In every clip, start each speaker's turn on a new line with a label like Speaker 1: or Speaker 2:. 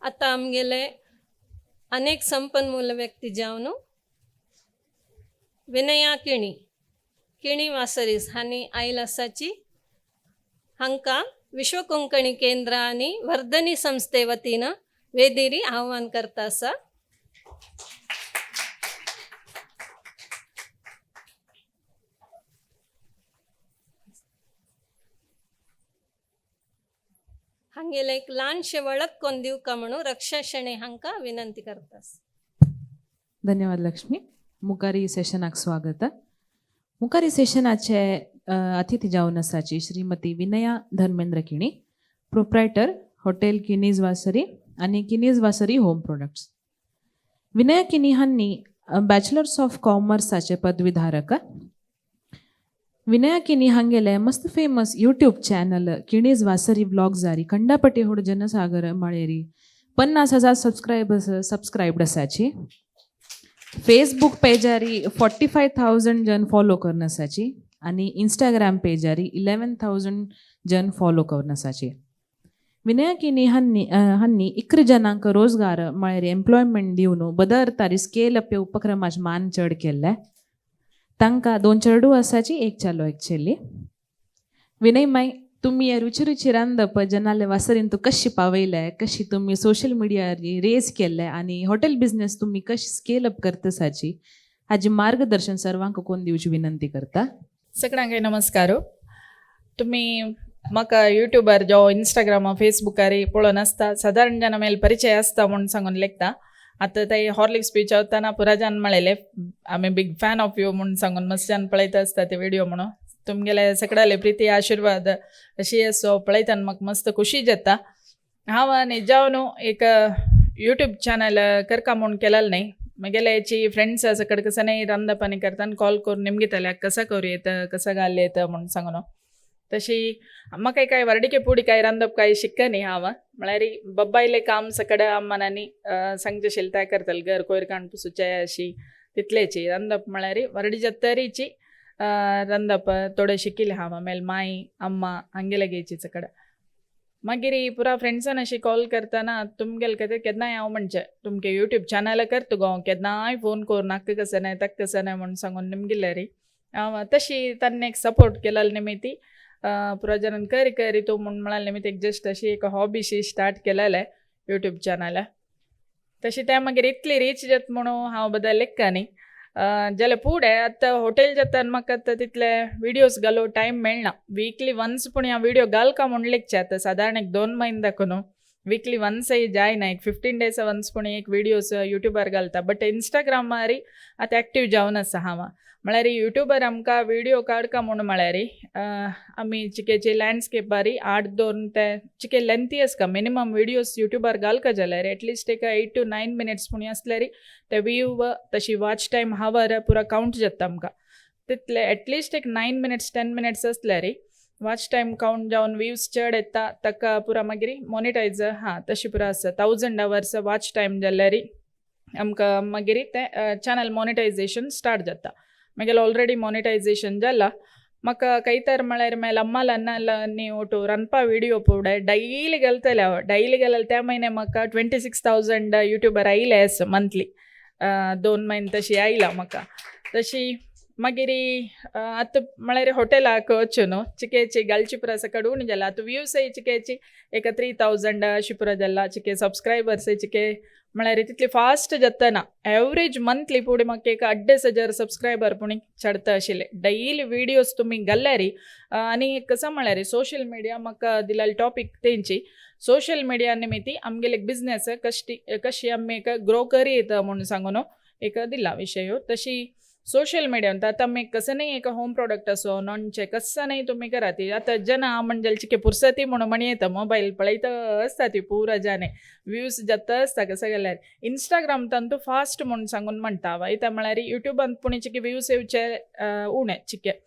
Speaker 1: आतां आमगेले अनेक संपन्मूल व्यक्ती जावन विनया किणी किणी वासरीस हांणी आयल आसाची. हांकां विश्व कोंकणी केंद्र आनी वर्धनी संस्थे वतीन वेदिरी आव्हान करता आसा. हांगेले एक ल्हानशें वळख कोन्न दिवका म्हणून रक्षा शणै हांकां विनंती करता.
Speaker 2: धन्यवाद लक्ष्मी. मुखारी सेशनाक स्वागत. मुखारी सेशनाचे अतिथी जावन आसाची श्रीमती विनया धर्मेंद्र किणी, प्रोप्रायटर हॉटेल किनीज वासरी आनी किनीज वासरी होम प्रोडक्ट्स. विनया किनी हांणी बॅचलर्स ऑफ कॉमर्साचे पदवीधारक. विनया किनी हांगेले मस्त फेमस यूट्यूब चॅनल किणीज वासरी व्लॉग्सारी खंडापटी होड जनसागर मळेरी 50,000 सबस्क्रायबर्स सबस्क्रायब्ड आसाची. फेसबुक पेजारी 45,000 जन फॉलो करून आसाची आनी इंस्टाग्राम पेजारी 11,000 जन फॉलो करून आसाची. विनया किनी हांणी हांणी 11 जणांक रोजगार म्हळ्यार एम्प्लॉयमेंट दिवन बदर स्केल अप उपक्रमाचे मान चड केल्ले. तांकां 2 चेडूं आसाची, 1 चलो 1 चेली. विनय माय, तुमी हे रुची रुची रांदप जनाले वासरीन तूं कशी पावयले, कशी तुमी सोशल मिडियार रेज केल्ले आनी हॉटेल बिझनेस तुमी कशी स्केल अप करतसाची हाजी मार्गदर्शन सर्वांक कोण दिवची विनंती करता.
Speaker 3: सगळ्यांक नमस्कार. तुमी म्हाका युट्यूबार जावं इंस्टाग्रामा फेसबुकार पळोवन आसता, सादारण जना मेल परिचय आसता म्हूण सांगून लेखता. आतां ते हॉर्लिक्स पिवचे वतना पुराजान म्हळेले आमी बिग फॅन ऑफ you म्हूण सांगून मस्त्यान पळयता आसता ते व्हिडिओ म्हणून. तुमगेले सगळ्याले प्रिती आशिर्वाद अशी असो पळयतान म्हाका मस्त खुशी जाता. हांव आनी जावन एक यूट्यूब चॅनल करका म्हूण केलेलें न्ही. म्हगेले हेची फ्रेंड्स आसा कडेन कसं नाही रांदप आनी करताना कॉल करून निमगिताले कसं करूं येता कसं घाल येता म्हूण सांगून. तशी म्हाका काय व्हरडिके पुडी काय रांदप काय शिक्का न्ही हांव. म्हळ्यार बब्बायले काम सकड अम्मान आनी सांगचे आशिल्लें तें करतालें, घर कोयर काण पुसूचे अशी तितलेची रांदप. म्हळ्यार व्हरडी तरीची रांदप थोडें शिकिल्लें हांव मेल माई अम्मा हांगेले घेयची सकड. मागीर पुरा फ्रेंड्सान अशी कॉल करतना तुमगेले खातीर केन्नाय हांव म्हणचें तुमगे यूट्यूब चॅनल करता गो, केन्नाय फोन करून नाका कसं नाय ताका कसं नाय म्हूण सांगून निमगिल्ले री. हांव तशी तांणी एक सपोर्ट केलेलो निमित्ती पुरा जाणान करी करी तूं म्हूण म्हळ्यार निमित्त एक जस्ट अशी एक हॉबीशी स्टार्ट केलेलें यूट्यूब चॅनल. तशी तें मागीर इतली रीच जाता म्हणून हांव बदल लेखा न्ही. जाल्यार फुडें आतां हॉटेल जाता आनी म्हाका आतां तितले विडियोज घालूं टायम मेळना. वीकली वन्स पूण हांव विडियो घालका म्हूण लेखचें आतां सादारण एक 2 म्हयने दाखोवन वीकली वन्सय जायना, एक 15 डेज वन्स पूण एक विडियोज युट्यूबार घालता. बट इंस्टाग्रामार आतां एक्टीव जावन आसा हांव. म्हळ्यार युट्यूबार आमकां विडियो काडका म्हूण म्हळ्यार आमी चिकेची लँडस्केपार आठ दोन ते चिके लेंथी आसता मिनिमम विडियोज युट्यूबार घालका जाल्यार एटलिस्ट एक 8 to 9 minutes पूण आसल्यार ते व्यू तशी वॉच टायम हावर पुरा कावंट जाता आमकां. तितले एटलिस्ट एक 9 minutes 10 minutes आसल्यार वॉच टायम कावंट जावन व्यूज चड येता ताका पुरा मागीर मोनिटायज हां तशी पुरा आसा. 1000 आवर्स वॉच टायम जाल्यार आमकां मागीर तें चॅनल मोनिटायजेशन स्टार्ट जाता. मागीर ऑलरेडी मोनिटायजेशन जाला. म्हाका खंयतर म्हळ्यार मेल अम्माला न्ही ओटू रांदपा विडियो पळय डैली घालतलें हांव. डैली घालले त्या म्हयने म्हाका 26,000 युट्यूबार आयले आसा मंथली. 2 म्हयने तशी आयला म्हाका. तशी मागीर आतां म्हळ्यार हॉटेलाक वचून न्हू चिकेची घालची पुरा सकड उणी जाला. आतां व्यूजय चिकेची एक 3,000 अशी पुरो जाला. चिके सबस्क्रायबर्सय चिके म्हळ्यार तितली फास्ट जातना. एवरेज मंथली पुढे म्हाका एक 2,500 सबस्क्रायबर पूण चडता आशिल्ले डैली विडियोज तुमी घाल्यार. आनी कसं म्हळ्यार सोशल मिडिया म्हाका दिलेलो टॉपीक तेंची सोशल मिडिया निमित्ती आमगेले एक बिजनेस कशी कशी आमी एक ग्रो करी येता म्हूण सांगून एक दिला विशय. तशी सोशल मिडिया आतां आमी कसं नाही एक होम प्रोडक्ट असो नॉनचे कसं नाही तुमी करात. आतां जना म्हणजे चिके पुरसती म्हणून म्हण येता मोबायल पळयता आसता ती पुरा जाने व्यूज जाता आसता कसं गेल्यार. इंस्टाग्राम तांतू फास्ट म्हूण सांगून म्हणटा हांव. आतां म्हळ्यार युट्यूबान पूण चिके व्यूज येवचे उणें चिके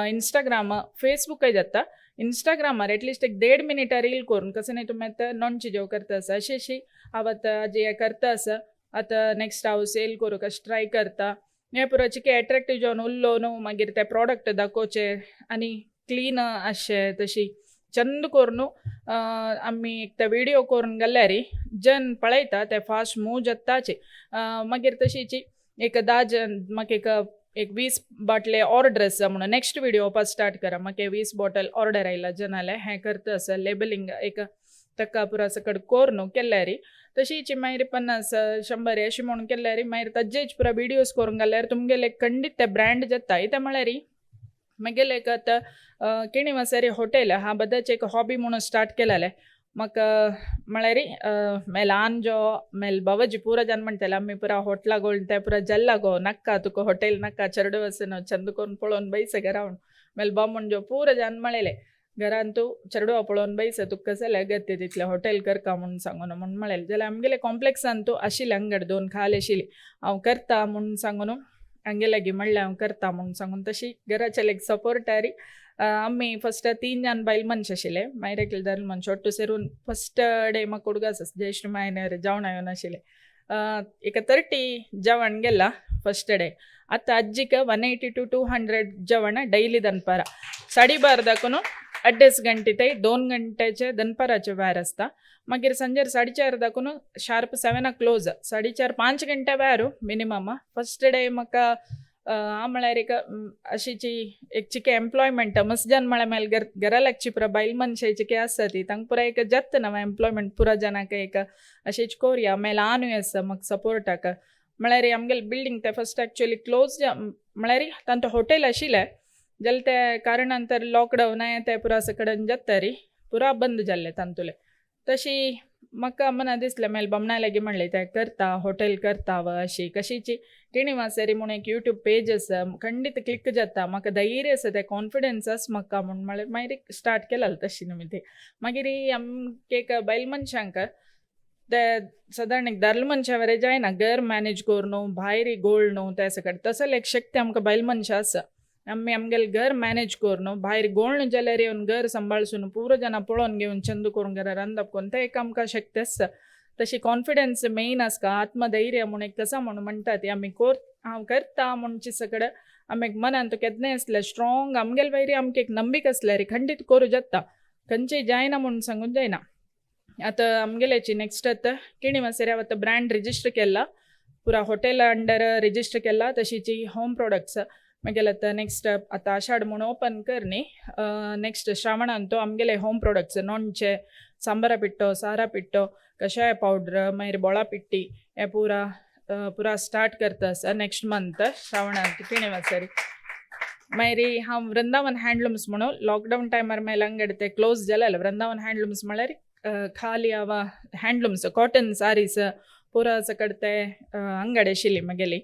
Speaker 3: इंस्टाग्राम फेसबुकय जाता. इंस्टाग्रामार एटलिस्ट एक 1.5 मिनिटां रील करून कसं नाही तुमी आतां नॉनची जेव करता आसा अशी अशी हांव आतां जे करता आसा. आतां नेक्स्ट हांव सेल करूंक अशें ट्राय करता. हें पुरो चिके एट्रेक्टीव जावन उरलो न्हू मागीर ते प्रोडक्ट दाखोवचे आनी क्लीन आसचे तशी चंद करून आमी एक ते व्हिडिओ करून गेल्यार जन पळयता ते फास्ट मूव जाताचे. मागीर तशीची एक 10 जन म्हाका एक एक 20 बाटले ऑर्डर आसा म्हणून नेक्स्ट व्हिडिओ वचपा स्टार्ट करा, म्हाका 20 बॉटल ऑर्डर आयला जनाले हें करता आसा लेबलिंग एक ताका पुरा सकट करून केल्यार तशीच मागीर 50 100 अशें म्हणून केल्यार मागीर ताजेच पुरा व्हिडियोज करून घाल्यार तुमगेले खंडीत ते ब्रँड जाता. इतें म्हळ्यार मागेले एक आतां किणी वासारी हॉटेल हा बदाचे एक हॉबी म्हणून स्टार्ट केलेलें म्हाका म्हळ्यार मे ल्हान जो मेल बाबाजी पुरा जन म्हणटाले आमी पुरा हॉटेला गोल ते पुरा जल्ला गो नाका तुका हॉटेल नाका चेडू आसा चंद करून पळोवन बैस घरा म्हूण मेल बा म्हण जो पुरा जन म्हणलेले घरान तूं चेडवा पळोवन बैस तुका कसलें गत्य तितलें हॉटेल करका म्हूण सांगून म्हूण म्हणलें. जाल्यार आमगेले कॉम्प्लेक्सान तूं आशिल्लें अंगड 2 खाल आशिल्ली हांव करता म्हूण सांगून हांगे लागीं म्हणलें हांव करता म्हूण सांगून तशी घराचे एक सपोर्टारी आमी फस्ट 3 जाण बायल मनश आशिल्ले मागीर एकले दाल मनश ಒಟ್ಟು सेरून फस्ट डे म्हाका उडगास आसा ज्येश्ठ मायनर जेवण येवन आशिल्लें एक 30 जेवण गेला फस्ट डे. आतां आज्जीक 180 to 200 जेवण डैली दनपारा 12:30 दाखून 2.5 घंटे ते 2 घंट्याचे दनपाराचे भायर आसता. मागीर सांजेर 4:30 दाखून शार्प 7 क्लोज 4.5 5 घंटे भायर मिनिमम. फस्ट डे म्हाका म्हळ्यार एक अशीची एक चिके एम्प्लॉयमेंट मसजान म्हळ्यार मेल घरा लागची पुरा बायल मनशाची चिके आसा ती तांकां पुरा एक जाता ना एम्प्लॉयमेंट पुरा जनाक एक अशीच कोरया मागीर ल्हानूय आसा म्हाका सपोर्टाक म्हळ्यार आमगेले बिल्डींग ते फस्ट एक्चुअली क्लोज म्हळ्यार तांचो हॉटेल आशिल्लें जाल्यार ते कारणान तर लॉकडावन ते पुरा सकडेन जाता री पुरा बंद जाल्लें तांतुलें. तशी म्हाका मना दिसलें मागीर बामणा लागीं म्हणलें तें करता हॉटेल करता वा अशी कशीची किणी वासेरी म्हूण एक यूट्यूब पेज आसा खंडीत क्लिक जाता म्हाका धैर्य आसा तें कॉन्फिडन्स आसा म्हाका म्हूण म्हळ्यार मागीर स्टार्ट केलें तशी न्हू ती. मागीर आमगे एक बायल मनशांक ते सादारण एक दादले मनशां वरे जायना घर मॅनेज करून न्हू भायर गोळ न्हू ते सकट तसले एक शक्ती आमकां बायल मनशां आसा. आमी आमगेले घर मॅनेज करून भायर गोळण जाल्यार येवन घर सांबाळसून पुरो जाणां पळोवन घेवन चंद करून घरा रांदप करून तें एक आमकां शक्ती आसता. तशी कॉन्फिडन्स मेन आसता आत्मधैर्य म्हूण एक कसा म्हूण म्हणटा ती आमी हांव करता म्हणचे सगळें आमी मनान तो केन्नाय आसल्यार स्ट्रॉंग आमगेले वयर आमकां एक नंबिक आसल्यार खंडीत करूं जाता खंयचेय जायना म्हूण सांगून जायना. आतां आमगेल्याची नेक्स्ट आतां किणी वासेरी हांव आतां ब्रँड रिजिस्टर केला पुरा हॉटेल अंडर रिजिस्टर केला तशीची होम प्रोडक्ट्स मागीर आतां नेक्स्ट आतां आषाढ म्हूण ओपन कर न्ही नेक्स्ट श्रावणान तो आमगेले होम प्रोडक्ट्स नोणचें सांबारा पिट्टो सारा पिट्टो कशाय पावडर मागीर बोळा पिट्टी हे पुरा पुरा स्टार्ट करता आसा नेक्स्ट मंथ श्रावणांत किणी वासेरी. मागीर हांव वृंदावन हँडलूम्स म्हणून लॉकडावन टायमार मागीर अंगड ते क्लोज जालें वृंदावन हँडलूम्स म्हळ्यार खाली हांव हँडलूम्स कॉटन सारीस पुरा सकट ते अंगड आशिल्ली मागेली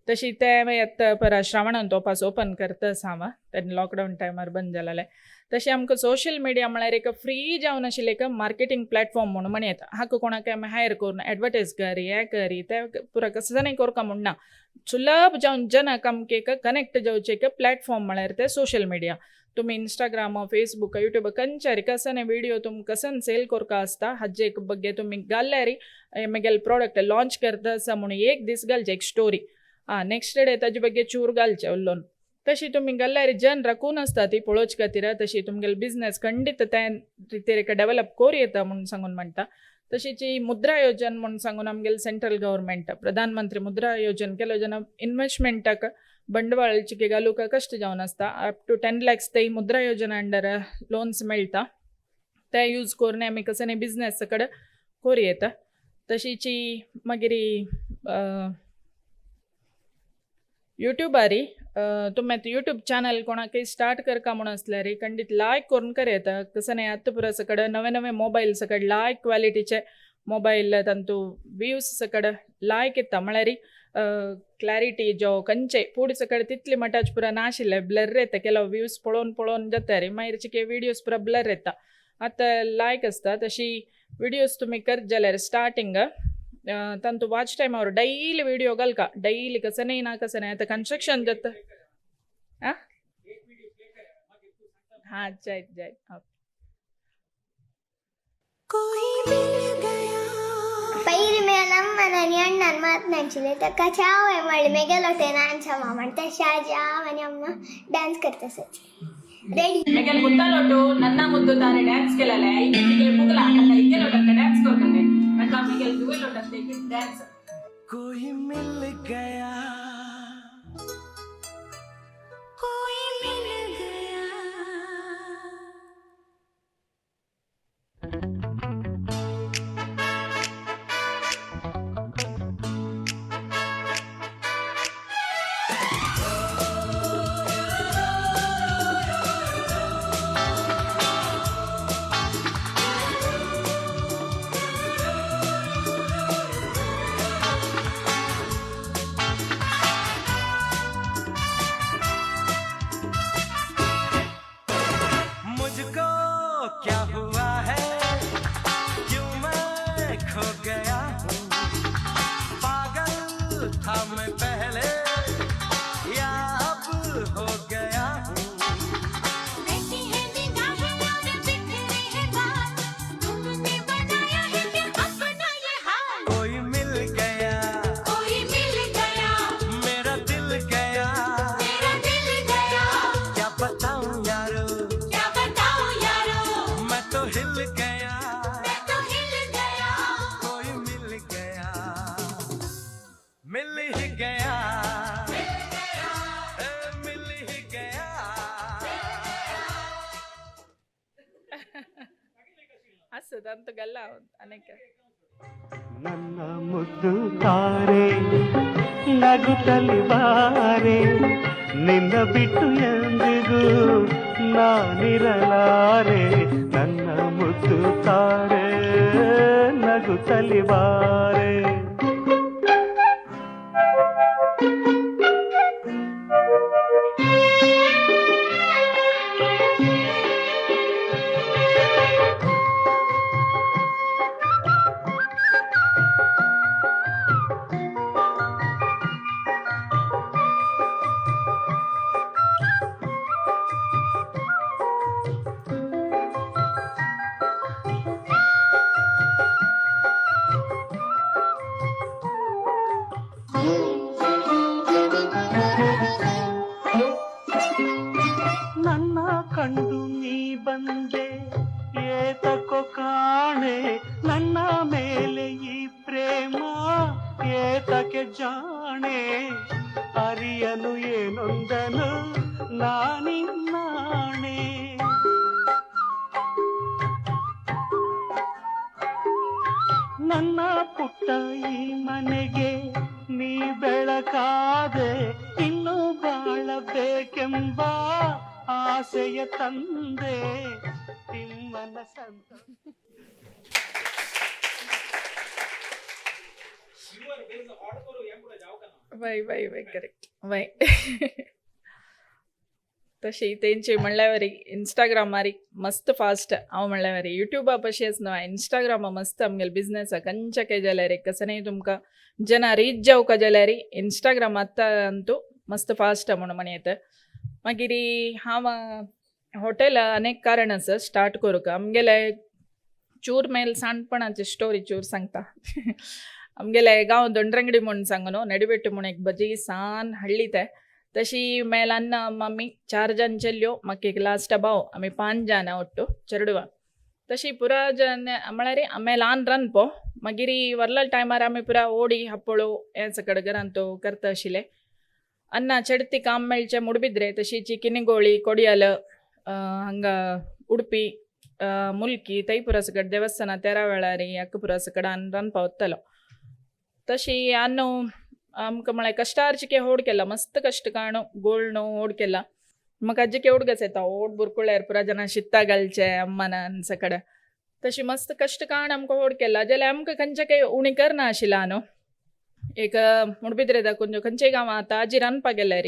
Speaker 3: तशी ते मागीर आतां परा श्रावणान तो पास ओपन करता आसा हांव तेन्ना लॉकडावन टायमार बंद जालेलें. तशें आमकां सोशल मिडिया म्हळ्यार एक फ्री जावन आशिल्लें एक मार्केटींग प्लॅटफॉर्म म्हणून म्हण येता हाका कोणाक आमी हायर करून एडवर्टायज करी हें करी तें पुरा कसं करका म्हूण ना सुलभ जावन जनाक आमकां एक कनेक्ट जावचें एक प्लॅटफॉर्म म्हळ्यार ते सोशल मिडिया. तुमी इंस्टाग्राम फेसबूक यूट्यूब खंयच्यार कसन व्हिडिओ तुमकां कसन सेल करका आसता हाजे एक बग्गे तुमी घाल्यार मागीर प्रोडक्ट लॉंच करता आसा म्हणून एक दीस घालचें एक स्टोरी आं नेक्स्ट डे ताजे बग्गे चूर घालचें उलोवन तशी तुमी घाल्यार जन राखून आसता ती पळोवचे खातीर तशी तुमगेले बिजनेस खंडीत ते रितीर एक डेवलप करूं येता म्हूण सांगून म्हणटा. तशीच मुद्रा योजन म्हूण सांगून आमगेले सेंट्रल गव्हर्मेंट प्रधानमंत्री मुद्रा योजन केलो जेन्ना इन्वेस्टमेंटाक ಬಂಡವಾಳ ಚಿಕ್ಕೆ घालूंक कश्ट जावन आसता अप टू 10 लॅक्स ते मुद्रा योजना अंडर लोन्स मेळटा ते यूज करून आमी कसं बिजनेस कडेन करूं येता. तशीच मागीर यूट्यूबारी तुमी आतां यूट्यूब चॅनल कोणाकय स्टार्ट करका म्हूण आसल्यार खंडीत लायक करून कर येता कसं न्हय आतां पुरो सकड नवे नवे मोबायल सकड लायक क्वॉलिटीचे मोबायल तांतू व्यूज सकड लायक येता म्हळ्यार क्लॅरिटी जो खंयचे पूण सकड तितली मटाज पुरा नाशिल्ले ब्लर येता केलो व्यूज पळोवन पळोवन जाता रे मागीर चिके व्हिडियोज पुरा ब्लर येता. आतां लायक आसता तशी व्हिडियोज तुमी करत जाल्यार स्टार्टींग तांतू वॉच टायमावर डैली व्हिडिओ घालका डैली कसं नाही ना कसं नाही आतां कन्स्ट्रक्शन जाता आं हां जायत जायत.
Speaker 4: ಪೈರಿ ಮೇಲೆ ಅಮ್ಮನ ಅಣ್ಣನ ಮಾತನಾಡ್ಸಿಲ್ಲ ತಕ್ಕ ಚಾವೆ ಮಾಡಿ ಮೆಗಲೊಟ್ಟೆ ನಾನ್ ಸಮ ಮಾಡ್ತೆ ಶಾಜಾ ಮನೆ ಅಮ್ಮ ಡ್ಯಾನ್ಸ್ करता सच. ರೆಡಿ.
Speaker 3: ಮಿಗೆಲ್ ಮುತ್ತಲೊಟ್ಟು ನನ್ನ ಮುದ್ದು ತಾರೆ ಡ್ಯಾನ್ಸ್ ಕೆಲಲೆ ಮಿಗೆಲ್ ಮುಗಲ ಅಕ್ಕ ಇಗ್ಗೆಲೊಟ್ಟಂತೆ ಡ್ಯಾನ್ಸ್ ಕೊರ್ಕಂತೆ ಅಕ್ಕ ಮಿಗೆಲ್ ದುವೆಲೊಟ್ಟಂತೆ ಡ್ಯಾನ್ಸ್.
Speaker 5: कोई मिल गया,
Speaker 4: कोई मिल गया.
Speaker 5: मुझको क्या हुआ है, क्यों मैं खो गया हूँ? पागल था मैं पहले या अब हो गया हूँ?
Speaker 4: ऐसी है निगाहें और बिखरे हैं बाल, तुमने बनाया है क्या अपना ये हाल?
Speaker 5: कोई मिल गया,
Speaker 4: कोई मिल गया,
Speaker 5: मेरा दिल गया,
Speaker 4: मेरा दिल गया,
Speaker 5: क्या बताऊं यारो,
Speaker 4: क्या बताऊं यारो,
Speaker 5: मैं तो हिल गया,
Speaker 4: मैं तो हिल गया.
Speaker 5: कोई मिल गया, मिल ही गया, ए, मिल ही गया.
Speaker 3: आसत अंत गल्ला अनेक.
Speaker 6: ನನ್ನ ಮುದ್ದು ತಾರೆ, ನಗುತ್ತಲಿ ಬಾರೆ, ನಿನ್ನ ಬಿಟ್ಟು ಎಂದಿಗೂ ನಾನಿರಲಾರೆ. ನನ್ನ ಮುದ್ದು ತಾರೆ, ನಗುತ್ತಲಿ ಬಾರೆ. ನನ್ನ ಕಂಡು ನೀ ಬಂದೆ ಏತಕೋ ಕಾಣೆ, ನನ್ನ ಮೇಲೆ ಈ ಪ್ರೇಮ ಏತಕ್ಕೆ ಜಾಣೆ? ಅರಿಯನು ಏನೊಂದನು ನಾನಿನ್ನಾಣೆ. ನನ್ನ ಪುಟ್ಟ ಈ ಮನೆಗೆ ನೀ ಬೆಳಕಾದೆ, ಇನ್ನು ಬಾಳಬೇಕೆಂಬ ಆಸೆಯ ತಂದೆ ತಿಮ್ಮನ ಸಂತ.
Speaker 3: वय वय वय, करेक्ट वय. तशी तेंची म्हणल्यार इंस्टाग्रामार मस्त फास्ट. हांव म्हणल्यार युट्यूबा पशेंच न्हय, इंस्टाग्रामा मस्त आमगेले बिजनेस खंयच्या जाल्यार कसनय तुमकां जना रीच जावका जाल्यार इंस्टाग्राम आतां अंतू मस्त फास्ट म्हणून म्हणयता. मागीर हांव हॉटेल अनेक कारण आसा स्टार्ट करूंक. आमगेले चूर मेल साणपणाची स्टोरी चूर सांगता. आमगेले गांव दोंड्रंगडी म्हूण सांगू न्हू, नडिबेट्टू म्हूण एक बजी सान हळ्ळी ते. तशी मेल अन्न मम्मी चार जण चेल्यो, म्हाका एक लास्ट भाव, आमी पांच जाण ಒಟ್ಟು चेडवा. तशी पुरा जन म्हळ्यार आमी ल्हान रांदपो. मागीर व्हडल्या टायमार आमी पुरा ओडी हप्पळो हें सकड घरांत करता आशिल्ले. अन्ना चेडती काम मेळचें मुडबिद्रे, तशीची किनिगोळी, कोडियाल, हांगा उडपी, मुल्की, तैपुरा सकड देवस्थाना तेरा वेळार अक्कपुरा सकड रांदपा वतालो. तशी अन्न आमकां म्हळ्यार कश्टार होड केला, मस्त कश्ट काणू गोळणू होड केला. म्हाका आज्जीक एवढ येता ओड बुरकुळ्यार पुरा जना शित्ता घालचे अम्मान सकड. तशी मस्त कश्ट काण आमकां होड केला जाल्यार आमकां खंयच्या काही उणी करना आशिल्ला न्हू. एक मुडबिद्रे खंयचे खंयच्या गांवां आतां आजी रांदपाक गेल्यार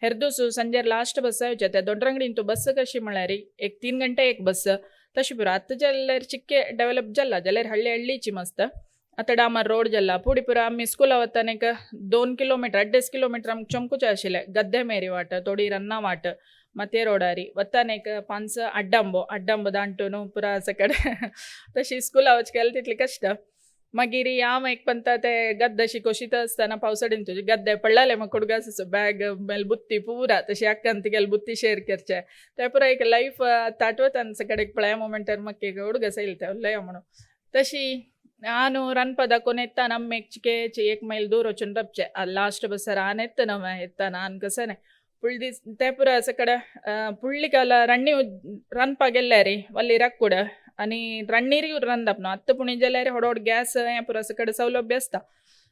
Speaker 3: हेरदूस संजेर लास्ट बस येवचे. त्या दोड्रंगडीन तूं बस कशी म्हळ्यार एक 3 घंटे एक बस तशी पुरो. आतां जाल्यार चिक्के डेवलप जाला, जाल्यार हळ्ळी हळ्ळीची मस्त. आतां डांबर रोड जाला पुडी पुरो. आमी स्कुला वतना एक 2 किलोमिटर 2.5 किलोमिटर आमकां चमकूचे आशिल्लें. गद्दे मेरी वाट, थोडी रन्ना वाट, मते रोडारी वतना एक 5 अड्डंबो अड्डंबो दांटून पुरा सकड. तशी स्कुला वचके गेल्यार तितली कश्ट. मागीर हांव एक पंता ते गद्द अशी कोशिता आसतना पावसाडीन तुजे गद्दे पडलेले म्हाका कुडगास बॅग मेल बुत्ती पुरा तशी अक्कान तिगेले बुत्ती शेअर करचे ते पुरा एक लायफ ताटवतान सकाळी पळया मोमेंटार म्हाका एक उडगास येयले ते उलया म्हणून. तशी हांव रांदपा दाखोवन येताना आमी एक चिकेची 1 मैल दूर वचून राबचे लास्ट बसर आन येतना हांव येताना आन कसं नाही फुल दीस ते पुरा सकाळ फुडली काल रण्णी रांदपाक गेल्ले रे वल्ली राक्कुड आनी रण्णीर रांदप न्हू आत्तां पुणी जाल्यार व्हड व्हड गॅस हें पुरो सकाळ सौलभ्य आसता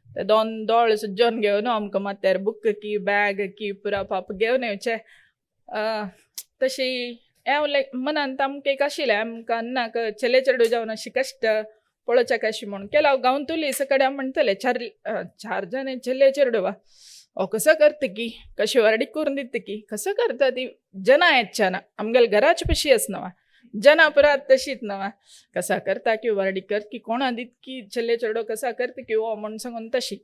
Speaker 3: ते दोन दोळ सुजोवन घेवन आमकां माथ्यार बुक की बॅग की पुरा पाप घेवन येवचे. तशी हें लायक मनांत आमकां एक आशिल्लें आमकां अन्नाक चेले चेडूं जावन अशी कश्ट पळोवच्याक अशी म्हूण केला गांवतुली सकाळी म्हणटले चार चार जाण चेले चेडूं वा हो कसो करता की कशी व्हरडीक करून दिता की कसो करता ती जना येतच्या ना आमगेले घराची पशी आस न्हू जना पुरा तशीच न्हू कसा करता की व्हरडीक कर की कोणा दित की चेले चेडो कसा करता की हो म्हूण सांगून तशी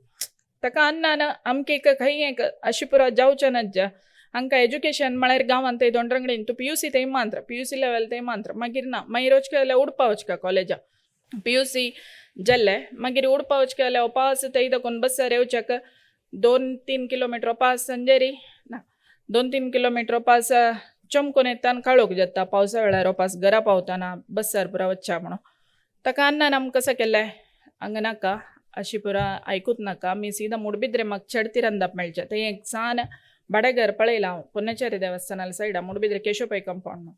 Speaker 3: ताका अन्नान आमकां एक खंय एक अशी पुरा जावचें ना ज्या हांकां एज्युकेशन म्हळ्यार गांवांत थंय दोंडरंगडीन तूं पीयूसी थंय मात्र पीयूसी लेवल थंय मात्र मागीर ना मागीर वचका जाल्यार उडपा वचका कॉलेजा पीयूसी जाल्लें मागीर उडपा वचका जाल्यार पास थंय दाखोवन बसार येवच्याक 2-3 किलोमिटर पास संजेरी ना 2-3 किलोमिटर पास चमकून येता आनी काळोख जाता पावसा वेळार पास घरा पावताना बसार पुरा वच्चा म्हणून ताका अन्नान आमकां कसं केलें हांगा नाका अशी पुरा आयकूच नाका आमी सीधा मुडबिद्रे म्हाका चडती रांदप मेळचें थंय एक सान भाडेघर पळयलां हांव पुण्यचारी देवस्थानाला सायडा मुडबिद्रे केशवपै कंपावंड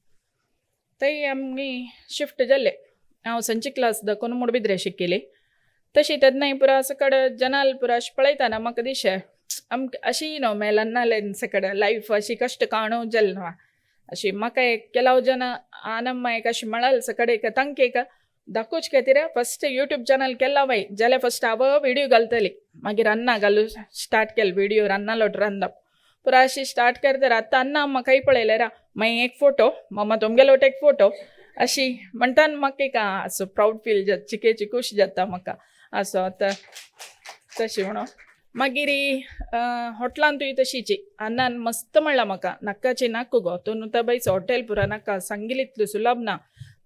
Speaker 3: थंय आमी शिफ्ट जाले. हांव संची क्लास दाखोवन मुडबिद्रे शिकिल्ली तशी तेन्नाय पुरा सकाळ जनाल पुरा अशें पळयतना म्हाका दिशें आमकां अशी न्हू मेलन्नाले सकाळ लायफ अशी कश्ट काणू जाल न्हू अशी म्हाका एक केलाव जन आनम्मा एक अशी म्हणाल सकाळ एक तांकां एक दाखोवचे खातीर फस्ट यूट्यूब चॅनल केला बाय जाल्यार फस्ट हांव व्हिडियो घालतली मागीर अन्ना घालू स्टार्ट केले व्हिडियो रान्ना लोट रांदप पुरा अशी स्टार्ट करता आतां अन्ना म्हाकाय पळयलें रा मागीर एक फोटो मम्मा तुमगेलो एक फोटो अशी म्हणटा म्हाका एक असो प्रावड फील जाता चिकेची खूश जाता म्हाका असो आतां तशी म्हणून. मागीर हॉटलांतूय तशीची अन्नान मस्त म्हणलां म्हाका नाकाची नाका गो तूं न्हू बायच हॉटेल पुरा नाका सांगिल्ली इतलें सुलभ ना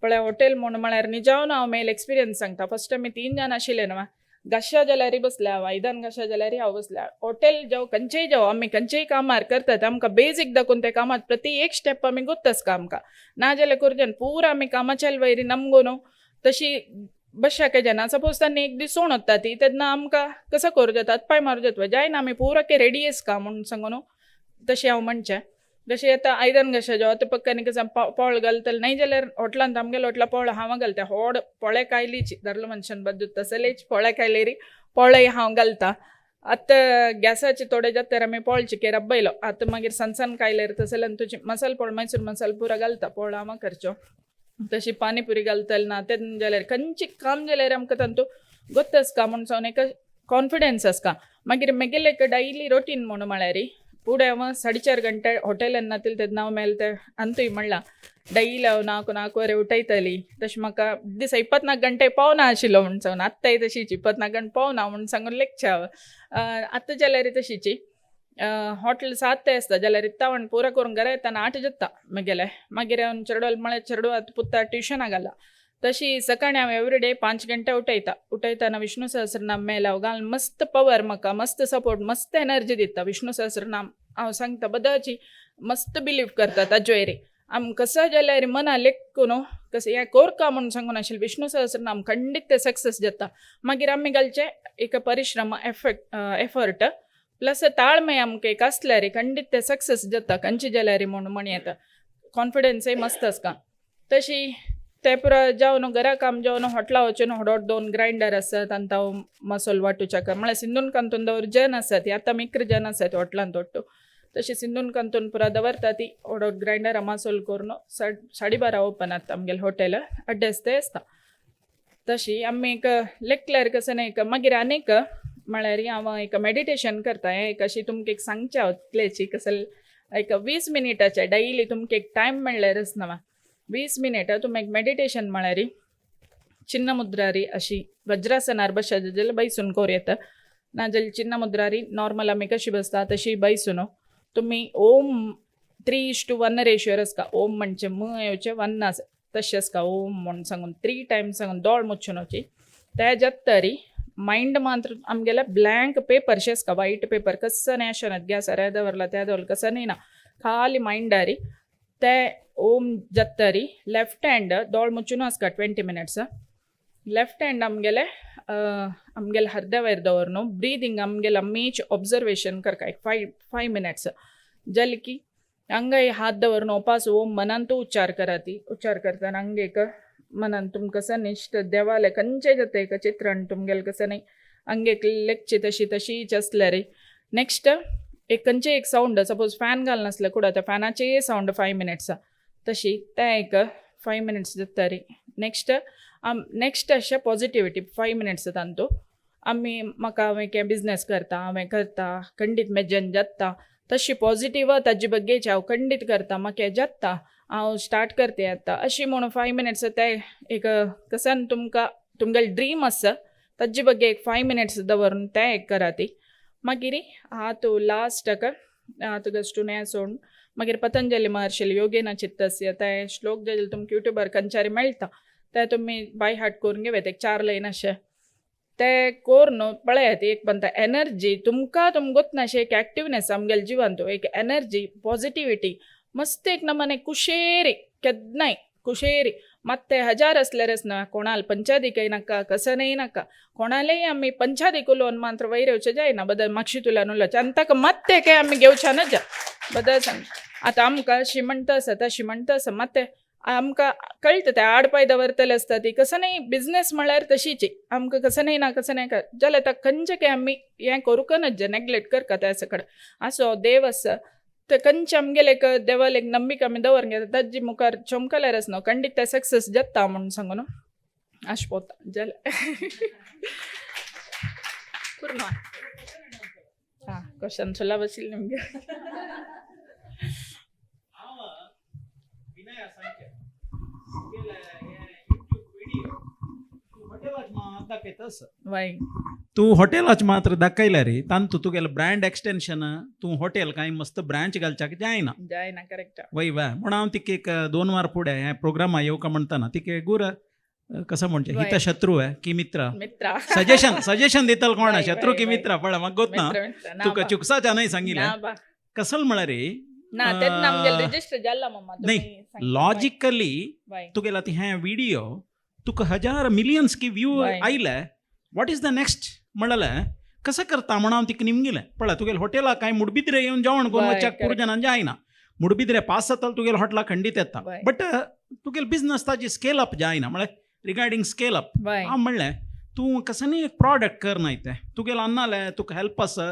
Speaker 3: पळय हॉटेल म्हूण म्हळ्यार निजावन हांव मेल एक्सपिरियन्स सांगता फस्ट आमी 3 जाण आशिल्ले न्हू घाशा जाल्यार बसल्या हांव आयदन घाशा जाल्यार हांव बसल्या हॉटेल जावं खंयचेय जावं आमी खंयचेय कामार करतात आमकां बेजीक दाखोवन त्या कामात प्रति एक स्टेप आमी गोत्त आसता आमकां ना जाल्यार करचें पुरा आमी कामाच्या वयरी नमगो न्हू तशी बश्या जेन्ना सपोज तांणी एक दीस सोण वता ती तेन्ना आमकां कसो करूं जाता पांय मारूं जाता जायना आमी पुरा के रेडी आसता म्हूण सांगू न्हू तशें हांव म्हणचें. जशें आतां आयदन कशें जेव आतां पक्कानी कसं पोळ घालतलें नाही जाल्यार हॉटलांत आमगेल्या हॉटला पोळ हांव घालता होड पोळे कायलीची धरलो मनशान बद्दू तसलेच पोळे कायलेरी पोळे हांव घालता. आतां गॅसाचे थोडे जाता आमी पोळ चिके रब्बयलो आतां मागीर सनसन कायलेर तसल्यान तुजी मसाल पोळ मैसूर मसाल पुरा घालता पोळ हांव करचो तशी पानीपुरी घालतले ना तेन्ना जाल्यार खंयची काम जाल्यार आमकां तांतू गोत्त आसता म्हूण सांगून एक कॉन्फिडन्स आसता. मागीर म्हगेलें एक डायली रोटीन म्हूण म्हळ्यार फुडें हांव 4.5 घंटे हॉटेलान नातील तेन्ना हांव मेल ते अंतूय म्हणलां डायली हांव 4 4:15 उठयतली तशें म्हाका दिसा 24 घंटे पावना आशिल्लो म्हूण सांगून आत्तांय तशीच 24 घंटे पावना म्हूण सांगून लेगचें हांव आतां जाल्यार तशीची हॉटेल 7 ते आसता जाल्यार इत्तावण पुरा करून घरा येताना 8 जाता म्हगेलें. मागीर हांव चेडवाल म्हळ्यार चेडू आतां पुता ट्युशनाक घाला तशी सकाळी हांव एवरी डे 5 घंटे उठयता उठयतना विष्णू सहस्रनाम मेल हांव घाल मस्त पवर म्हाका मस्त सपोर्ट मस्त एनर्जी दिता विष्णू सहस्रनाम हांव सांगता बदाची मस्त बिलीव करता ताज्यो रे आम कसं जाल्यार मना लेखू न्हू कशें हें कोरका म्हूण सांगून आशिल्लें विष्णू सहस्रनाम खंडीत तें सक्सेस जाता. मागीर आमी घालचें एक परिश्रम एफर्ट प्लस ताळमेळ आमकां एक आसल्यार खंडीत तें सक्सेस जाता खंयचे जाल्यार म्हूण म्हण येता कॉन्फिडन्सय मस्त आसता. तशी ते पुरा जावन घरा काम जावन हॉटला वचून होडोड 2 ग्रायंडर आसात आनी हांव मसोल वांटूच्याक म्हळ्यार सिंदून कांतून दवर जन आसा ती आतां मिक्र जन आसा ती हॉटलान तोडटो तशी सिंदून कांतून पुरा दवरता ती होडोड ग्रायंडर मसोल करून 12:30 ओपन आतां आमगेलें हॉटेल अड्डेस ते आसता. तशी आमी एक लेखल्यार कसं न्ही एक मागीर आनीक म्हळ्यार हांव एक मेडिटेशन करता हें एक अशी तुमकां एक सांगचें हांव तितलेची कसं एक 20 मिनटाचें डायली तुमकां एक टायम मेळ्ळ्यारच ना 20 मिनटां तुमी एक मेडिटेशन म्हळ्यार चिन्न मुद्रारी अशी वज्रासनार बसत जाल्यार बैसून करूं येता नाजाल्यार चिन्न मुद्रारी नॉर्मल आमी कशी बसता तशी बैसून तुमी ओम 3:1 रेशियोर आसता ओम म्हणजे म येवचें 1 आसा तशें आसता ओम म्हूण सांगून 3 टायम्स सांगून दोळ मुच्छून वची ते जातरी मायंड मात्र आमगेले ब्लँक पेपर शेसका वायट पेपर कसं अशें गॅसार दवरला त्या दवरला कसं ना खाली मायंडारी ते ओम जातरी लेफ्ट हँड दोळ मुचून आसका 20 मिनट्स लेफ्ट हँड आमगेले आमगेले हर्द्या वयर दवर न्हू ब्रिदींग आमगेले आमीच ऑब्जर्वेशन करका एक 5 मिनट्स जालें की हांगाय हात दवर न्हू उपास ओम मनांतू उच्चार करा ती उच्चार करतना हांगा एक मनान तुमकां कसं निश्ट देवालें खंयचें जाता एक चित्रण तुमगेलें कसं न्ही हांगा एक लेखची तशी तशीच आसल्यार नेक्स्ट एक खंयचें एक सावंड सपोज फॅन घालना आसलें कुडा त्या फॅनाचेय सावंड 5 मिनट्स तशी तें एक 5 मिनट्स जाता रे नेक्स्ट नेक्स्ट अशें पॉजिटिविटी 5 मिनट्स तांतू आमी म्हाका हांवें कितें बिजनेस करता हांवें करता खंडीत मेजन जाता तशी पॉजिटीव ताजे बग्गेची हांव खंडीत करता म्हाका हें जाता हांव स्टार्ट करता आतां अशी म्हणून 5 मिनट्स ते एक कसान तुमकां तुमगेलें ड्रीम आसा ताजे बग्गे एक 5 मिनट्स दवरून तें एक करा ती मागीर हात लास्टाक हात घश्टून हें सोडून मागीर पतंजली महर्षी योगेन चित्तस्य ते श्लोक जे तुमकां युट्यूबार खंयच्यारी मेळटा ते तुमी बाय हार्ट करून घेवं एक 4 लायन अशें ते करून पळयात एक म्हणटा एनर्जी तुमकां तुमकां गोतना एक एक्टिवनेस आमगेले जिवांतू एक एनर्जी पॉजिटिविटी मस्त एक नमने कुशेरी केन्नाय कुशेरी ಮತ್ತೆ हजार असल्यारच ना कोणाल पंचादी नाका कसं नाही नाका कोणालाही आम्ही पंचादी कुलोन मात्र वैर येवचें जायना बदल मागशी तुला नुलाचे आनी ताका मात्ते काय आमी घेवच्या जा बदल सांग आतां आमकां अशी म्हणटा आसा तशी म्हणटा आसा मात्ते आमकां कळटा ते आड पांय दवरतले आसता ती कसं नाही बिजनेस म्हळ्यार तशीच आमकां कसं नाही ना कसं नाही जाल्यार ताका खंयचें काय आमी हें करूंक नज नेग्लेक्ट करता त्या सकड असो देव आसा ते खंयचे आमगेले एक देवाल एक नंबिका आमी दवर घेता ताजी मुखार चमकल्यारच न्हू खंडीत ते सक्सेस जाता म्हूण सांगू न्हू अशें पोता जालें पूर्ण ಹಾಂ ಕ್ವಶನ್ ಸುಲಭ ಬಸಿಲ್ಲ ನಿಮಗೆ. वय
Speaker 7: तूं हॉटेलाच मात्र दाखयल्यार रे तांतू तुगेलें ब्रँड एक्सटेन्शन तूं हॉटेल कांय मस्त ब्रांच घालच्याक जायना.
Speaker 3: जायना करेक्ट.
Speaker 7: वय वा म्हूण हांव तिका एक 2 वार फुडें ह्या प्रोग्रामा येवका म्हणटाना तिका गुर कसं म्हणचें
Speaker 3: वय.
Speaker 7: हित शत्रू आहे की मित्र
Speaker 3: मित्र
Speaker 7: सजेशन सजेशन दितल कोण
Speaker 3: वय,
Speaker 7: शत्रू
Speaker 3: वय,
Speaker 7: की
Speaker 3: वय.
Speaker 7: मित्र पळय म्हाका गोत ना
Speaker 3: मित्र मित्र ना
Speaker 7: तुका
Speaker 3: बा.
Speaker 7: चुकसाच्या न्हय सांगिल्लें
Speaker 3: ना बा.
Speaker 7: कसल म्हळ्यार रे
Speaker 3: ना तेन्ना आमगेलें रजिस्टर जाला मम्मा
Speaker 7: नाही, लॉजिकली तुगेला ती हें व्हिडिओ तुका हजार मिलियन्स की व्यू
Speaker 3: वय.
Speaker 7: आयले what is the next म्हणलें कसं करता म्हण हांव तिका निमगिलें पळय तुगेले हॉटेला कांय मुडबिद्रे येवन जेवण करून
Speaker 3: वय,
Speaker 7: वच्याक
Speaker 3: correct.
Speaker 7: पूर जाणां जायना मुडबिद्रे पास जाता तुगेले हॉटेला खंडीत येता
Speaker 3: वय.
Speaker 7: बट तुगेले बिजनस ताजी स्केल अप जायना म्हळ्यार रिगार्डींग स्केल अप
Speaker 3: वय
Speaker 7: हांव म्हणलें तूं कसं एक प्रॉडक्ट कर न्हय तें तुगेलें अन्नालें तुका हेल्प आसा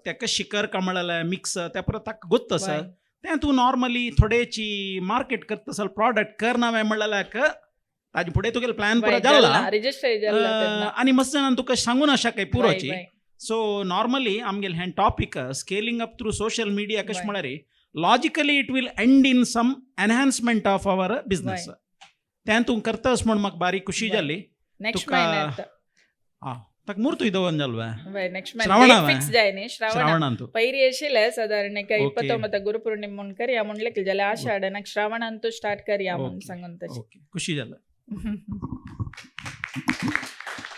Speaker 7: तें कशी कर का म्हणलें मिक्स त्या परत ताका गोत्त आसा
Speaker 3: वय.
Speaker 7: तें तूं नॉर्मली थोडेची मार्केट करता असल प्रॉडक्ट कर ना म्हणलें ताजे फुडें तुगेलें प्लॅन पुरो
Speaker 3: वय,
Speaker 7: जाला
Speaker 3: जाला रजिस्टर जाला तेन्ना.
Speaker 7: आनी मस्त जाणान तुका सांगून आसा काय
Speaker 3: वय,
Speaker 7: पुरोची
Speaker 3: वय.
Speaker 7: सो नॉर्मली आमगेलें हें topic scaling up through social media कशें
Speaker 3: वय.
Speaker 7: म्हळ्यार logically it will end in some enhancement of our business तें तूं करतास म्हूण म्हाका बारीक खुशी
Speaker 3: वय.
Speaker 7: जाली
Speaker 3: नेक्स्ट
Speaker 7: तुका
Speaker 3: महिन्यात
Speaker 7: ताका मुर्तूय दवरून जालो
Speaker 3: वय नेक्स्ट
Speaker 7: श्रावणा
Speaker 3: महिन्यात
Speaker 7: वय.
Speaker 3: फिक्स जाय न्ही श्रावणा
Speaker 7: श्रावणांतू
Speaker 3: पयरी आशिल्लें सादारण एका
Speaker 7: Okay.
Speaker 3: 29 Guru Purnima म्हूण करया म्हूण लेखलें जाल्यार आषाढ श्रावणांतू स्टार्ट करया म्हूण
Speaker 7: Okay.
Speaker 3: सांगून तशें.
Speaker 7: ओके खुशी जालें.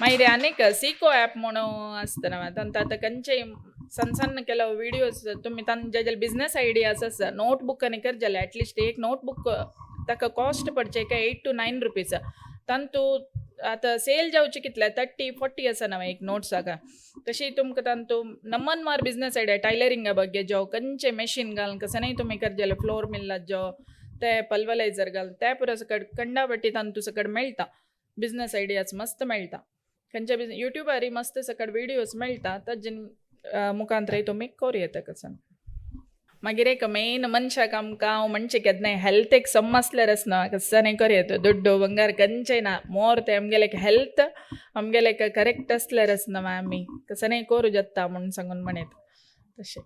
Speaker 3: मागीर आनीक सिको ॲप म्हणून आसता न्हू तांकां आतां खंयचेय सण सण ಕೆಲವು ವಿಡಿಯೋಸ್ तुमी तांचे जे बिजनेस आयडियास आसा नोटबूक आनी कर जाल्यार एटलिस्ट एक नोटबूक ताका कॉस्ट पडचे काय 8 to 9 rupees तांतू आतां सेल जावचे कितले 30-40 आसा न्हू एक नोट्साक तशी तुमकां तांतू नमनमार बिजनेस आयडिया टायलरिंगा ಬಗ್ಗೆ जावं खंयचे मॅशीन घालून कसं नाही तुमी कर जाल्यार फ्लोर मिल्लात जावं ते पल्वलायझर घालून ते पुरो सकट कंडापट्टी तांतू सकट मेळटा बिजनेस आयडियाज मस्त मेळटा खंयच्या बिजनेस युट्यूबार मस्त सकट विडियोज मेळटा ताजे मुखांतराय तुमी करूं येता कसं. मागीर एक मेन मनशाक आमकां हांव म्हणचें केन्नाय हेल्थ एक सम आसल्यारच ना कसं नाही करूं येता दुड्डो बंगार खंयचें ना मोर तें आमगेलें एक हेल्थ आमगेलें एक करेक्ट आसल्यारच ना आमी कसं नाही करूं जाता म्हूण सांगून म्हणेत तशें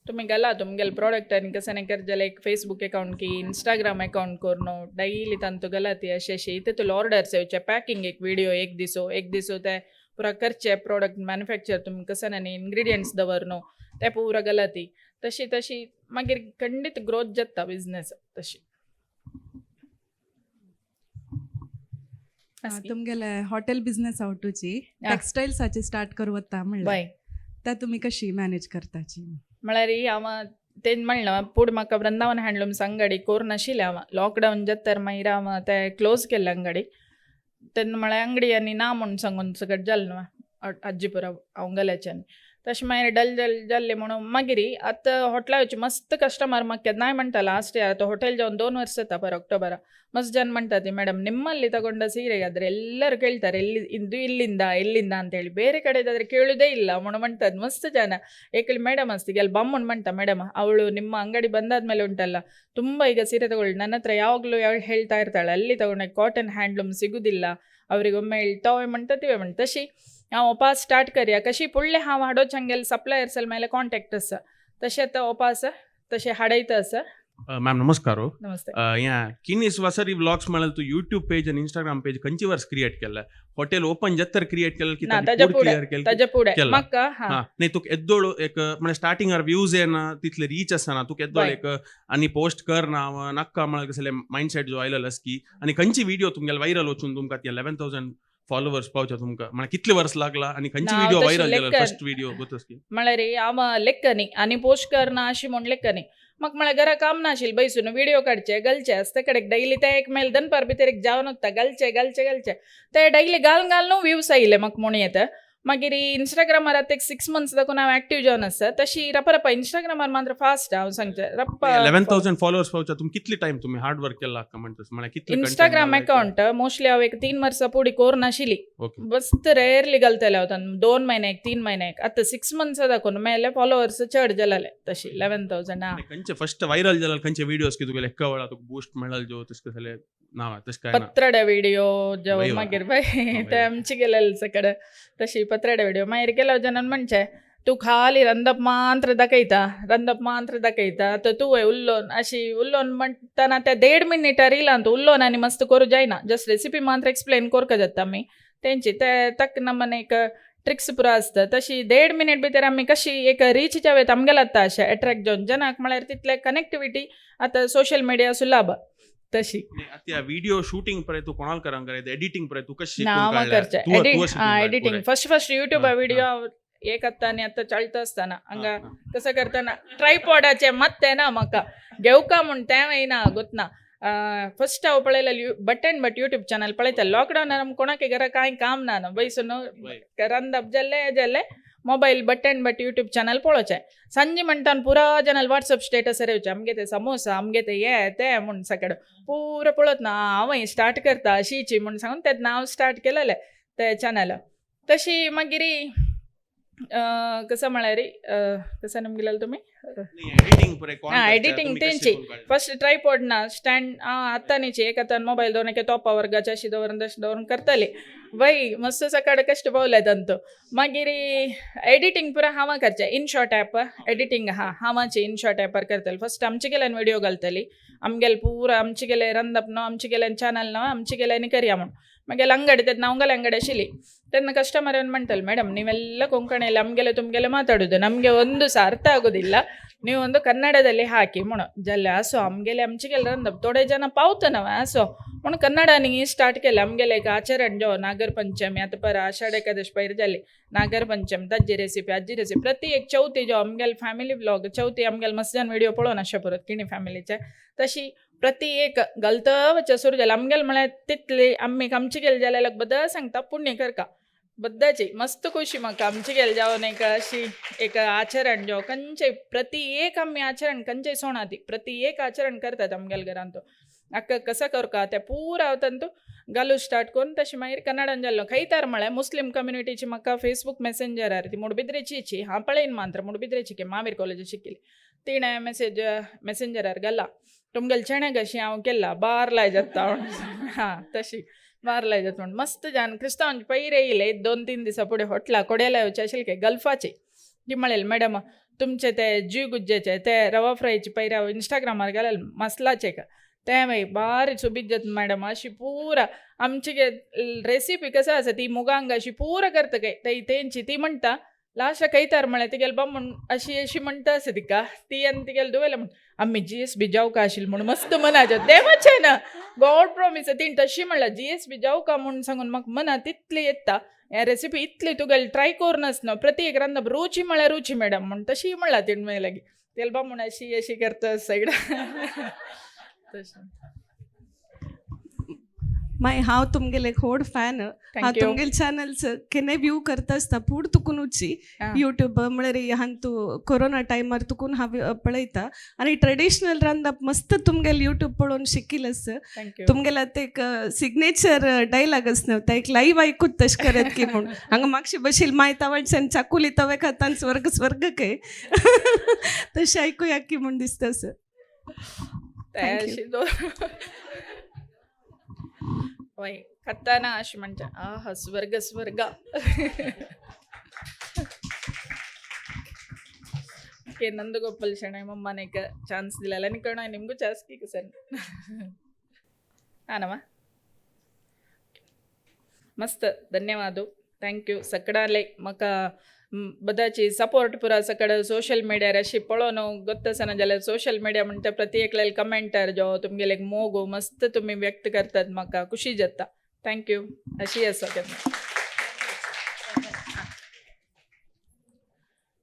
Speaker 3: तुमी घाला तुमगेले प्रोडक्ट आनी कसं नाही कर जाल्यार एक फेसबूक अकाउंट की इंस्टाग्राम अकाउंट करून डैली तांतू घाला ती अशें अशें तितून ऑर्डर्स येवचे पॅकिंग एक विडियो एक दिसो एक दिसो ते पुरा करचे प्रोडक्ट मॅन्युफॅक्चर तुमी कसं आनी इन्ग्रिडियंट्स दवर न्हू ते पुरा घाला ती तशी तशी मागीर खंडीत ग्रोथ जाता बिजनेस तशी.
Speaker 8: तुमगेले हॉटेल बिझनेस आवटूची टेक्सटायल्साची स्टार्ट करू वता म्हणल्यार
Speaker 3: बाय
Speaker 8: त्या तुमी कशी मॅनेज करताची?
Speaker 3: म्हळ्यार हांव तें म्हणलें पूण म्हाका वृंदावन हँडलूम्स अंगडी कोर नाशिल्लें हांव लॉकडावन जाता मागीर हांव तें क्लोज केल्लें अंगडी. तेन्ना म्हळ्यार अंगडी आनी ना म्हूण सांगून सगळें जालें न्हू आजीपुरा हांव गेल्याच्यान तशें मागीर डल डल जाल्लें म्हणून मागीर आतां हॉटेला वचून मस्त कस्टमर म्हाका केन्नाय म्हणटा. लास्ट इयर आतां हॉटेल जावन 2 ವರ್ಷ जाता ಪರ್ ಅಕ್ಟೋಬರ. ಮಸ್ತ್ ಜನ म्हणटा, ಮೇಡಮ್ ನಿಮ್ಮಲ್ಲಿ ತಗೊಂಡ ಸೀರೆಗಾದ್ರೆ ಎಲ್ಲರೂ ಕೇಳ್ತಾರೆ ಎಲ್ಲಿ ಇದು, ಇಲ್ಲಿಂದ ಎಲ್ಲಿಂದ ಅಂತೇಳಿ. ಬೇರೆ ಕಡೆದಾದ್ರೆ ಕೇಳುವುದೇ ಇಲ್ಲ ಮೊಣ ಮಂಟದ್ ಮಸ್ತ್ ಜನ. ಏಕಳಿ ಮೇಡಮ್ ಅಸ್ತಿಗೆ ಅಲ್ಲಿ ಬಮ್ಮುನ್ ಮಂಟ, ಮೇಡಮ್ ಅವಳು ನಿಮ್ಮ ಅಂಗಡಿ ಬಂದಾದ್ಮೇಲೆ ಉಂಟಲ್ಲ ತುಂಬ ಈಗ ಸೀರೆ ತಗೊಳ್ಳಿ ನನ್ನ ಹತ್ರ ಯಾವಾಗಲೂ ಯಾವ ಹೇಳ್ತಾ ಇರ್ತಾಳೆ, ಅಲ್ಲಿ ತಗೊಂಡ ಕಾಟನ್ ಹ್ಯಾಂಡ್ಲೂಮ್ ಸಿಗುದಿಲ್ಲ ಅವರಿಗೊಮ್ಮೆ ಹೇಳ್ತಾವೆ म्हणटा म्हणटा. तशी हांव ओपास स्टार्ट करया कशी फुडलें हांव हाडोच हांगेले सप्लायर्स ಮೇಲೆ ಕಾಂಟ್ಯಾಕ್ಟ್ आसा, तशें आतां ओपास तशें हाडयता आसा.
Speaker 9: मॅम नमस्कार.
Speaker 3: नमस्ते.
Speaker 9: या किनीस वासरी व्लॉग्स म्हळ्यार तूं यूट्यूब पेज आनी इंस्टाग्राम पेज खंयचे वर्स क्रिएट केल्ले? हॉटेल ओपन जातर क्रिएट केल्ले की
Speaker 3: ना, ताज्या फुडें.
Speaker 9: क्लियर केलें?
Speaker 3: ताज्या फुडें.
Speaker 9: केला.
Speaker 3: म्हाका हा.
Speaker 9: हा नाही, तुका येद्दोळ एक म्हळ्यार स्टार्टिंगार व्यूज येना, तितले रीच आसना, तुका येद्दोळ एक आनी पोस्ट कर ना नाका म्हळ्यार कसले मायंडसेट जो आयलेलो आसा की आनी खंयची व्हिडिओ तुमगेले व्हायरल वचून तुमकां ते 11,000 फॉलोवर्स पावचे तुमकां, म्हळ्यार कितले वर्स लागला आनी खंयची
Speaker 3: ना,
Speaker 9: व्हिडिओ
Speaker 3: तशें
Speaker 9: व्हायरल जालो?
Speaker 3: लेक्कर-
Speaker 9: फर्स्ट व्हिडिओ गोतस की
Speaker 3: म्हळ्यार हांव लेक्क न्ही आनी पोस्ट करना अशी म्हूण लेक्क न्ही. म्हाका म्हळ्यार घरा काम नाशिल्लें, बैसून व्हिडिओ काडचे घालचे आसता कडेक. डैली ते एक मेल दनपार भितर एक जावन वता घालचे घालचे घालचे, ते डैली घालून घालून व्यूज आयले म्हाका म्हूण येता. मागीर इंस्टाग्रामार आतां एक 6 मंथ्स दाखून हांव एक्टीव जावन आसा. तशी रपा रपा इंस्टाग्रामार मात्र फास्ट हांव सांगचें रप्पा.
Speaker 9: 11,000 फॉलोवर्स पावचे तुमी कितले टायम तुमी हार्ड वर्क केला म्हणटा, म्हळ्यार कितले content
Speaker 3: Instagram
Speaker 9: घालयता?
Speaker 3: अकाउंट मोस्टली हांव एक 3 वर्सां पुडी कोर नाशिल्ली. मस्त रेयरली घालतले हांव, 2 म्हयन्याक 3 म्हयन्याक. आतां 6 मंथ्स दाखोवन मेले फॉलोवर्स चड जाले तशी 11,000 हा.
Speaker 9: आनी खंयचे फर्स्ट व्हायरल जाले खंयचे व्हिडिओज की तुगेले एक्का वेळा तुका बूस्ट मेळ्ळो जो तशें कसले नांव तशें काय ना?
Speaker 3: पत्राडे व्हिडिओ जो
Speaker 9: वय वा.
Speaker 3: मागीर बाय ते आमचे गेलेले सकड तशी पत्राडे व्हिडिओ. मागीर गेल्या जनान म्हणचे तूं खाली रंदप मात्र दाखयता, रंदप मात्र दाखयता, तर तुवें उल्लोन अशी उल्लोन म्हणटना त्या 1.5 मिनिटा रिलांत उल्लोन आनी मस्त करूं जायना, जस्ट रेसिपी मात्र एक्सप्लेन करपा जाता आमी तेंची ते तक नमन एक ट्रिक्स पुरो आसता. तशी 1.5 मिनिट भितर आमी कशी एक रीच जावं आमगेले आतां अशें एट्रेक्ट जावन जनाक, म्हळ्यार तितले कनेक्टिविटी आतां सोशल मिडिया सुलाभ तशी.
Speaker 9: आतां ह्या व्हिडिओ शूटिंग पळय तूं कोणाल करांक करायता, एडिटींग पळय तूं कशें
Speaker 3: ना
Speaker 9: शिकून
Speaker 3: हांव
Speaker 9: काडल्या?
Speaker 3: करचें
Speaker 9: तूं शिकून काडलें
Speaker 3: एडिटींग
Speaker 9: पुराय?
Speaker 3: फर्स्ट फर्स्ट युट्यूब व्हिडिओ एक आतां आनी आतां चलता आसतना हांगा कसं करतना ट्रायपॉडाचें मात ना म्हाका घेवका म्हूण तें येयना गोतना. फर्स्ट हांव पळयलें but and but YouTube channel पळयता. लॉकडावनार आम कोणाक घरा कांय काम ना न्हू, बैसून रांदप जालें हें जालें, mobile but and but YouTube channel पळोवचें. सांजे म्हणटा पुरा चॅनल वॉट्सएप स्टेटस येवचें आमगे ते समोसा आमगे ते हे ते म्हूण सगळें पुरो पळयत ना हांवूय स्टार्ट करता अशीची म्हूण सांगून तेन्ना हांव स्टार्ट केलेलें ते चॅनल. तशी मागीर कसं म्हळ्यार कसं नम तुमी
Speaker 9: एडिटींग पळय कोण
Speaker 3: हा,
Speaker 9: करचें,
Speaker 3: editing
Speaker 9: तुमी कशें
Speaker 3: तेंची.
Speaker 9: शिकून काडलें?
Speaker 3: फर्स्ट ट्रायपॉड ना स्टँड हातानीची एक हातान मोबायल दवरून एके तोपा वर्गाचे अशी दवरून तशें दवरून करताली वय मस्त सकाळ कश्ट पावले तांतू. मागीर एडिटींग पुरा हांव करचें, इनशॉट ॲप एडिटींग हा हांवाचे इनशॉट ॲपार करतले. फर्स्ट आमचे गेल्यान व्हिडिओ घालतली आमगेले पुरा आमचे गेले रंदप न्हू आमचे गेल्यान चॅनल न्हू आमचे गेल्यानी करया म्हूण. मागीर ಅಂಗಡಿ तेन्ना ಅವಂಗಲೆ ಅಂಗಡಿ ಆಶಿಲಿ ತೆನ್ನ ಕಸ್ಟಮರ್ ಏನು म्हणटाले, ಮೇಡಮ್ ನೀವೆಲ್ಲ ಕೊಂಕಣಿಯಲ್ಲಿ ನಮಗೆಲ್ಲ ತುಮಗೆಲ್ಲ ಮಾತಾಡೋದು ನಮಗೆ ಒಂದು ಸಹ ಅರ್ಥ ಆಗೋದಿಲ್ಲ, ನೀವು ಒಂದು ಕನ್ನಡದಲ್ಲಿ ಹಾಕಿ म्हणून जाल्यार असो आमगेले आमचे ರಂದप थोडे ಜನ पावतना असो म्हणून कन्नडानी स्टार्ट केलें. आमगेले एक आचरण जो नागर पंचमी आतां परा आषाढ एकादश पयर जाली नागर पंचमी ताजी रेसिपी आजी रेसिपी प्रति एक चवथी जो आमगेले फॅमिली व्लॉग चवथी आमगेले मस्जान व्हिडिओ पळोवन अशें परत किणी फॅमिलीचे तशी प्रति एक घालता वचचें सुरू जालें आमगेले म्हळ्यार तितली आमी आमचे गेले जाल्यार बद्दल सांगता पुण्य करका बद्दाची मस्त खुशी म्हाका आमचे गेले जावन एक अशी एक आचरण जो खंयचे प्रति एक आमी आचरण खंयचे सोणाती प्रति एक आचरण करतात आमगेले घरांत अक्का कसं करका ते पुरा तांतू घालू स्टार्ट करून तशें मागीर कन्नडान जाल्लो खंयतार म्हळ्यार मुस्लीम कम्युनिटीची म्हाका फेसबूक मेसेंजरार ती मुडबिद्रेची हांव पळयन मात्र मुडबिद्रेची मावीर कॉलेज शिकिल्ली तिणें मेसेज मेसेंजरार घाला तुमगेले चणे कशी हांव केला बारलाय जाता हां तशी बारलाय जाता म्हूण मस्त जान क्रिस्तांव पयर येयले 2-3 दिसां फुडें हॉटला कोड्याला येवचे आशिल्ले गल्फाचे ती म्हणलें मॅडम तुमचे ते जीव गुज्जेचे ते रवा फ्रायचे पयर हांव इंस्टाग्रामार घालेले मसलाचे का ते मागीर बारीक सोबीत जाता मॅडम अशी पुरा आमची रेसिपी कसं आसा ती मुगांग अशी पुरा करता काय ती तेंची ती म्हणटा लास्टाक खंयतार म्हळ्यार तिगेले बामण अशी अशी म्हणटा आसा तिका ती आनी तिगेले धुवेले म्हण आमी जीएसबी जावका आशिल्ली म्हूण मस्त मनाच्या देवाचें ना, गॉड प्रॉमीस. तिणें तशी म्हणलां जीएसबी जावका म्हूण सांगून म्हाका मना तितली येता. हे रेसिपी इतली तुगेली ट्राय करून आसना, प्रति एक रांदप रुची म्हळ्यार रुची मॅडम म्हूण तशी म्हणलां तिणें मागीर लागीं तेलबा म्हूण अशी अशी करता सगळं तशें.
Speaker 8: मागीर हांव तुमगेले एक व्हड फॅन हांव.
Speaker 3: Thank you.
Speaker 8: तुमगेले चॅनल्स केन्नाय व्यू करता आसता पूण तुकुनूची युट्यूब म्हळ्यार हांव तूं कोरोना टायमार तुकून हांव पळयता आनी ट्रेडिशनल रांदप मस्त तुमगेले युट्यूब पळोवन शिकील आसा.
Speaker 3: Thank you.
Speaker 8: तुमगेले आतां एक सिग्नेचर डायलॉग आस न्हू, ते एक लायव आयकूत तशें करत की म्हूण हांगा मागशी बशील माय तावडच्यान चाकुली तवे खातान स्वर्ग स्वर्ग काय तशें आयकुया की म्हूण दिसता sir. Thank you.
Speaker 3: अशी वय खाताना अशी म्हणटा, आहा स्वर्ग स्वर्ग. ಓಕೆ, ನಂದಗೋಪಾಲ್ ಶೆಣೈ ಮಮ್ಮನ एक ಚಾನ್ಸ್ ದಿಲ್ಲಲ್ಲ ನಿಕಣ ನಿಮಗೂ ಚಾನ್ಸ್ ಕೀಕ ಸರ್ ಹಾನಮ್ಮ. मस्त, धन्यवाद, thank you. सकडाले म्हाका बदाची सपोर्ट पुरा सकड सोशल मिडियार अशी पळोवन गोत्त आसना जाल्यार सोशल मिडिया म्हणटा प्रति एकल्याले कमेंटार जो तुमगेले एक मोग मस्त तुमी व्यक्त करतात, म्हाका खुशी जाता. Thank you. अशी आसा केन्ना.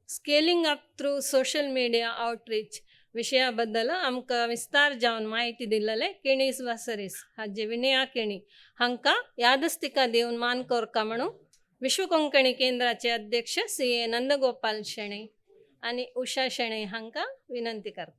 Speaker 1: Scaling up through social media outreach विशया बद्दल आमकां विस्तार जावन म्हायती दिल्लेले केणीस वासरीस हाजे विनया केणी हांकां यादस्तिका दिवन मान कोरका म्हणून विश्व कोंकणी केंद्राचे अध्यक्ष सी ए नंदगोपाल शेणै आनी उषा शेणै हांकां विनंती करता.